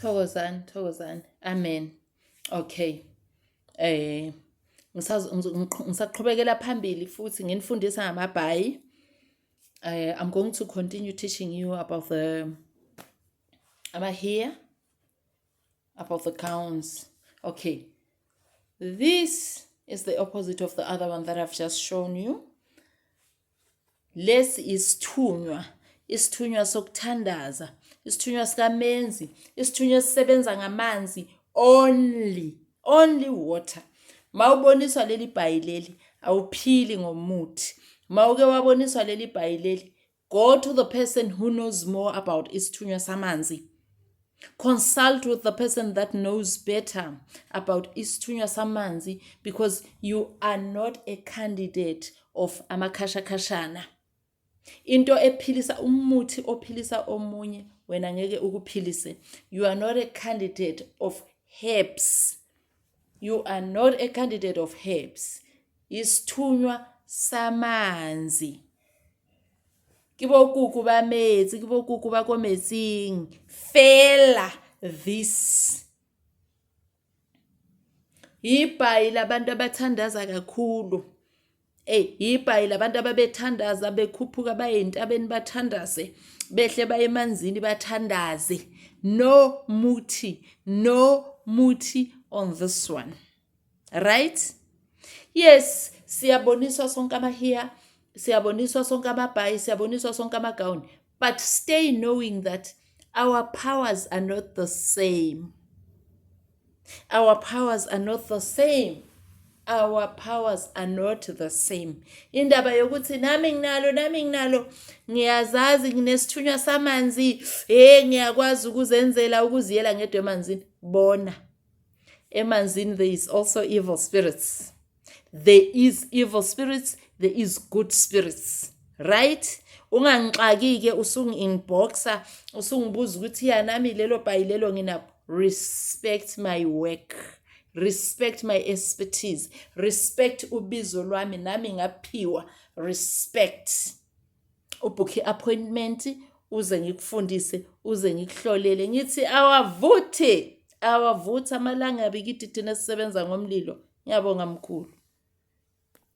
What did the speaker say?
Thokozani, thokozani. Amen. Okay. Ngisaqhubekela phambili futhi nginifundisa ngamabhayi. I'm going to continue teaching you about the amahiya, about the gowns. Okay. This is the opposite of the other one that I've just shown you. Lesi isithunywa, isithunywa sokuthandaza, isithunywa sikamenzi, isithunywa esisebenza ngamanzi only, only water. Mawuboniswa leli bhayi leli, awuphili ngomuthi. Mawuke waboniswa leli bhayi leli, go to the person who knows more about isithunywa samanzi. Consult with the person that knows better about isithunywa samanzi because you are not a candidate of amakhashakhashana. Into ephilisa umuthi ophilisa omunye wena ngeke ukuphilise. You are not a candidate of herbs. You are not a candidate of herbs. Isithunywa samanzi. Ke bokuku ba metsi, ke bokuku ba ko metsing. Fela this. Ibhayi labantu abathandaza kakhulu. Ey, ibhayi labantu ababethandaza bekhuphuka baye entabeni bathandaze, behle baye emanzini bathandaze. No muthi, no muthi on this one. Right? Yes, siyaboniswa sonke amahiya, siyaboniswa sonke amabhayi, siyaboniswa sonke amagawuni. But stay knowing that our powers are not the same. Our powers are not the same. Our powers are not the same. Indaba yokuthi nami nginalo, nami nginalo, ngiyazazi nginesithunywa samanzi, hey, ngiyakwazi ukuzenzela ukuziyela ngedwa emanzini. Bona. Emanzini there is also evil spirits. There is evil spirits, there is good spirits. Right? Ungangixaki ke usungi-inboxa, usungibuza ukuthi ya nami lelo bhayi lelo nginabo. Respect my work. Respect my expertise. Respect ubizo lwami, nami ngaphiwa. Respect. Ubhukhe appointment uze ngikufundise, uze ngikuhlolele. Ngithi awavuthe, awavuthe amalangabi kithi thina esisebenza ngomlilo. Ngiyabonga mkhulu.